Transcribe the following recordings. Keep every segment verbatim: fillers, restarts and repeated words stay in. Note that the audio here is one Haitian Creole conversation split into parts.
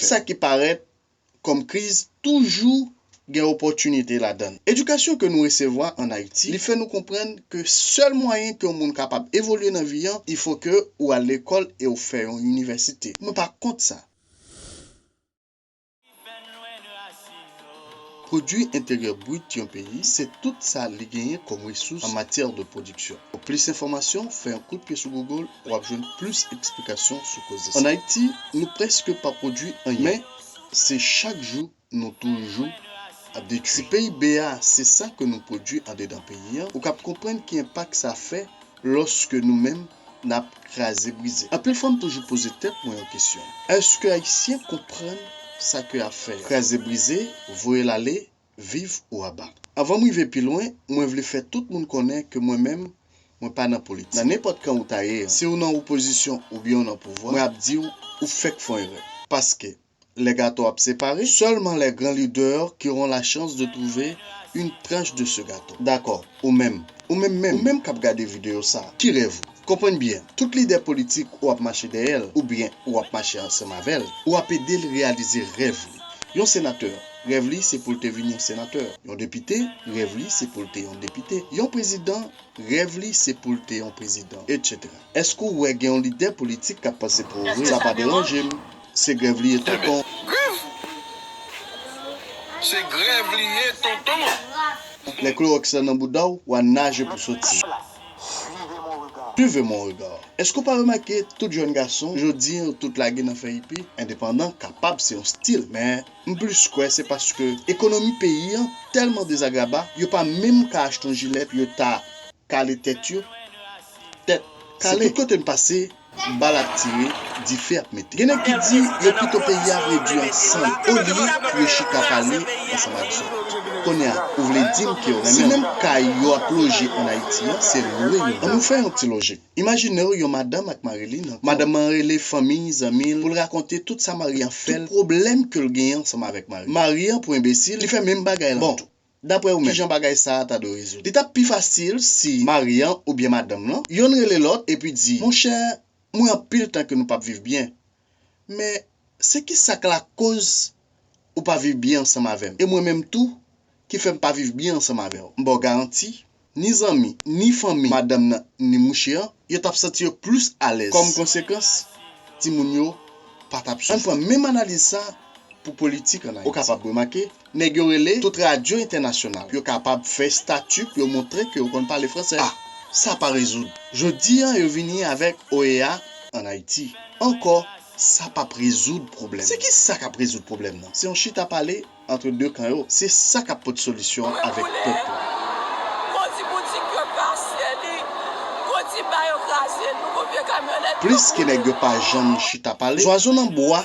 Sa ki parèt kòm kriz toujou gen opòtinite ladan l. Edikasyon ke nou resevwa ann Ayiti, li fè nou konprann ke sèl mwayen ke yon moun kapab evolye nan vi an, il faut que ou al lekòl e ou fè yon inivèsite. Mwen pa kont sa. Pwodui enteryè brit yon peyi, se tout sa li genyen kòm resous an matyè de pwodiksyon. Pou plis enfòmasyon, fè yon kout pye sou Google, w ap jwenn plis eksplikasyon sou koze sa. Ann Ayiti, nou prèske pa pwodui anyen. Men, se chak jou nou toujou ap detwi. Si P I B a, se sa ke nou pwodui andedan peyi an, ou kab konprann ki enpak sa fè lòske nou menm n ap kraze brize. Anpil fwa m toujou poze tèt mwen yon kesyon. Èske Ayisyen konprann sa ke y ap fè a? Kraze brize, voye l ale, viv ou aba. Anvan m rive pi lwen, mwen vle fè tout moun konnen ke mwen menm, mwen pa nan politik. Nan nenpòt kan ou ta ye an, si w nan opozisyon oubyen w nan pouvwa, mwen ap di w, ou fèk fè yon erè. Paske, lè gato ap separe, seulement les grands leaders qui auront la chance de trouver une tranche de ce gâteau. Dakò, ou menm, ou menm menm, ou menm k ap gade videyo sa a, ki rèv ou? Konprann byen, tout lidè politik ou ap mache dèyè l, oubyen ou ap mache ansanm avè l, ou ap ede l reyalize rèv li. Yon senatè, rèv li se pou l te vin yon senatè. Yon depite, rèv li se pou l te yon depite. Yon prezidan, rèv li se pou l te yon prezidan, etsetera. Èske w wè gen yon lidè politik k ap panse pou ou vre? Sa pa deranje m. Se grèv li ye, tonton. Grèv! Se grèv li ye, tonton! Lè klowòks la nan bouda w, w a naje pou soti. Suivez mon regard. Èske w pa remake tout jèn gason jodi an yo tout lage nan fè ipi? Endepandan kapab se yon stil, men m plis kwè se paske ekonomi peyi an tèlman dezagraba, yo pa menm ka achte yon jilèt pou yo ta kale tèt yo. Tèt kale. Se tout kote n pase, bal ap tire, dife ap mete. Gen nèg ki di yo kite peyi a redui an sann olye pou yo chita pale ansanm ak zòt. Kounye a, ou vle di m ke w renmen m? Si menm kay yo ap loje ann Ayiti an, se lwe yo. Ann nou fè yon ti lojik. Imajine w yon madanm ak mari li nan kò. Madanm nan rele fanmi, zanmi l, pou l rakonte tout sa mari an fè l, tout pwoblèm ke l genyen ansanm avèk mari. Mari an, pou enbesil, li fè menm bagay lan tou. Daprè ou menm, kijan bagay sa a ta dwe rezoud? Li t ap pi fasil si mari an oubyen madanm lan, yonn rele lòt epi di, monchè, mwen anpil tan ke nou p ap viv byen. Men, se ki sa k lakoz ou pa viv byen ansanm avè m? E mwen menm tou, ki fè m pa viv byen ansanm avè w? M ba w garanti, ni zanmi, ni fanmi madanm nan, ni mouche an, yo t ap santi yo plis alèz. Kòm konsekans, timoun yo pa t ap soufri. Ann pran menm analiz sa pou politik ann Ayiti. Ou kapab remake, nèg yo rele tout radyo entènasyonal pou yo kapab fè estati pou yo montre ke yo konn pale fransè. A, sa pa rezoud. Jodi an, yo vini avèk O E A ann Ayiti. Ankò, sa p ap rezoud pwoblèm. Se ki sa k ap rezoud pwoblèm nan? Se yon chita pale ant de kan yo. Se sa k ap pote solisyon an avèk pèp la. Kondi boutik yo kase li, kondi ba yo kraze, nouvo vye kamyonèt yo boule. Plis ke nèg yo pa janm chita pale, zwazo nan bwa,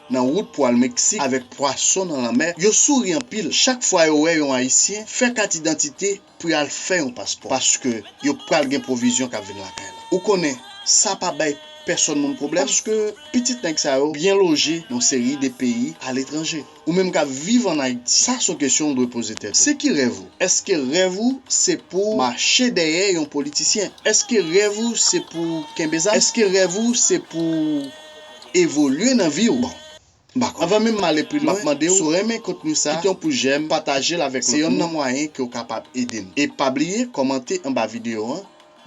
nan wout pou al Meksik avèk pwason nan lanmè, yo souri anpil chak fwa yo wè yon Ayisyen fè kat idantite pou y al fè yon paspò, paske yo pral gen pwovizyon k ap vin lakay la. Ou konnen, sa pa bay pèsonn moun pwoblèm, paske pitit nèg sa yo byen loje nan yon seri de peyi aletranje. Ou menm k ap viv ann Ayiti, sa se yon kesyon w dwe poze tèt ou. Se ki rèv ou? Èske rèv ou se pou w mache dèyè yon politisyen? Èske rèv ou se pou w kenbe zam? Èske rèv ou se pou w evolye nan vi w? Bon, m pa konnen. Anvan menm m ale pi lwen, m ap mande w, si w renmen kontni sa, kite yon pous jèm, pataje l avèk lòt moun. Se yonn nan mwayen ke w kapab ede n. E pa bliye kòmante anba videyo an,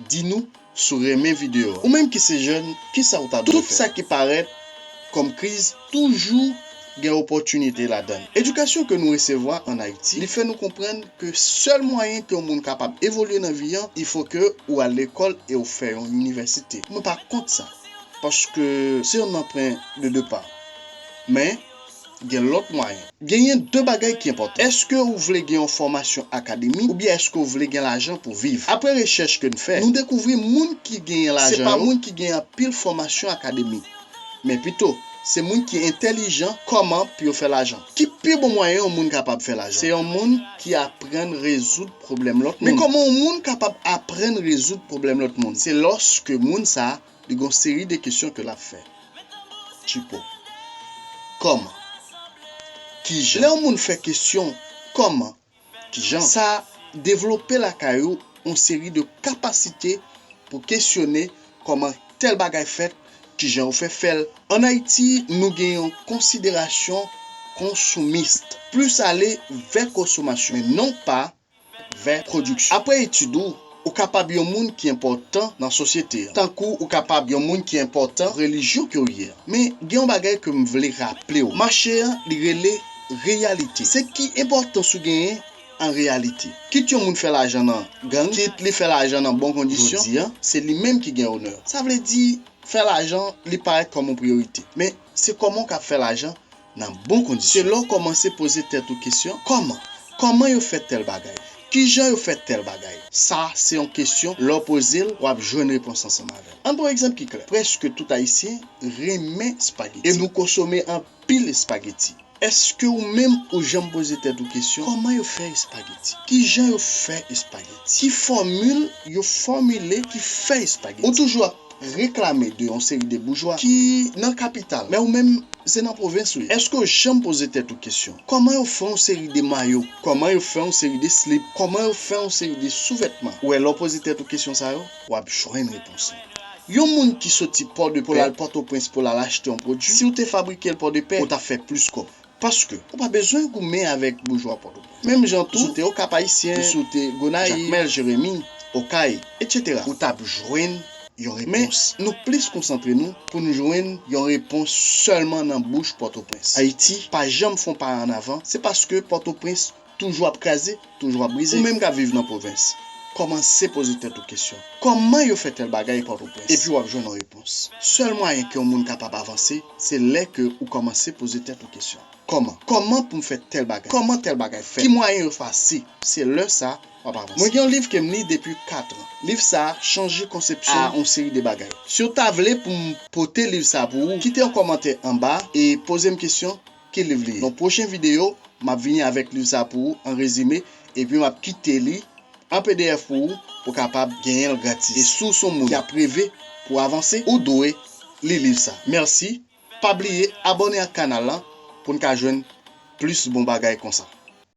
di nou si w renmen videyo a. Ou menm ki se jèn, kisa w ta dwe fè? Tout sa ki parèt kòm kriz toujou gen opòtinite ladan l. Edikasyon ke nou resevwa ann Ayiti, li fè nou konprann ke sèl mwayen ke yon moun kapab evolye nan vi an, il faut que ou al lekòl e ou fè yon inivèsite. Mwen pa kont sa, paske se yon anpren de depa. Men, gen lòt mwayen. Genyen de bagay ki enpòtan. Èske ou vle gen yon fòmasyon akademik oubyen èske ou vle gen lajan pou viv? Apre rechèch ke n fè, nou dekouvri moun ki genyen lajan yo, se pa moun ki gen anpil fòmasyon akademik, men pito, se moun ki entèlijan kòman pou yo fè lajan. Ki pi bon mwayen yon moun kapab fè lajan? Se yon moun ki aprann rezoud pwoblèm lòt moun. Men kòman yon moun kapab aprann rezoud pwoblèm lòt moun? Se lòske moun sa a, li gen yon seri de kesyon ke l ap fè. Tipo, kòman? Kijan? Lè yon moun fè kesyon kòman, kijan, sa devlope lakay ou yon seri de kapasite pou kesyone kòman tèl bagay fèt, Kijan yo fè fè l? Ann Ayiti, nou gen yon konsiderasyon konsumis, plis ale vè konsomasyon, men non pa vè pwodiksyon. Apre etid ou, ou kapab yon moun ki enpòtan nan sosyete an, tankou ou kapab yon moun ki enpòtan relijyon ke w ye an. Men gen yon bagay ke m vle raple w. Mache an, li rele reyalite. Se ki enpòtans ou genyen an reyalite? Kit yon moun fè lajan nan gang, kit li fè lajan nan bon kondisyon, jodi an, se li menm ki gen onè. Sa vle di, fè lajan, li parèt kòm yon priyorite. Men, se kòman w ka fè lajan nan bon kondisyon. Se lè w kòmanse poze tèt ou kesyon, kòman? Kòman yo fè tèl bagay? Kijan yo fè tèl bagay? Sa se yon kesyon, lè w poze l, w ap jwenn repons ansanm avè l. Ann pran yon egzanp ki klè. Prèske tout Ayisyen renmen espageti. E nou konsome anpil espageti. Èske ou menm ou janm poze tèt ou kesyon, kòman yo fè espageti? Kijan yo fè espageti? Ki fòmil yo fòmile ki fè espageti? Ou toujou ap reklame de yon seri de boujwa ki nan kapital, men ou menm se nan pwovens ou ye. Èske w janm poze tèt ou kesyon, kòman yo fè yon seri de mayo? Kòman yo fè yon seri de slip? Kòman yo fè yon seri de souvètman? Ou wè, lè w poze tèt ou kesyon sa yo, w ap jwenn repons lan. Yon moun ki soti Pòdepè pou l al Pòtoprens pou l al achte yon pwodui, si w te fabrike l Pòdepè, ou t ap fè plis kòb. Paske ou pa bezwen goumen avèk boujwa Pòtoprens. Menm jan tou, si w te Okap Ayisyen, si w te Gonayiv, Jakmèl, Jeremi, Okay, etsetera, ou t ap jwenn yon repons. Men, nou plis konsantre nou pou n jwenn yon repons sèlman nan bouch Pòtoprens. Ayiti pa janm fè yon pa ann avan, se paske Pòtoprens toujou ap kraze, toujou ap brize. Ou menm k ap viv nan pwovens, kòmanse poze tèt ou kesyon, kòman yo fè tèl bagay Pòtoprens? Epi w ap jwenn yon repons. Sèl mwayen ke yon moun kapab avanse, se lè ke ou kòmanse poze tèt ou kesyon. Kòman? Kòman pou m fè tèl bagay? Kòman tèl bagay fèt? Ki mwayen yo pase? Se lè sa w ap avanse. Mwen gen yon liv ke m li depi kat an. Liv sa a chanje konsepsyon a yon seri de bagay. Si w ta vle pou m pote liv sa a pou ou, kite yon kòmantè anba e poze m kesyon ki liv li ye. Nan pwochen videyo, m ap vini avèk liv sa a pou ou an rezime, epi m ap kite li an P D F pou ou, pou w kapab genyen l gratis. E si w se yon moun ki ap reve pou w avanse, ou dwe li liv sa. Mèsi. Pa bliye abòne ak kanal lan pou n ka jwenn plis bon bagay konsa.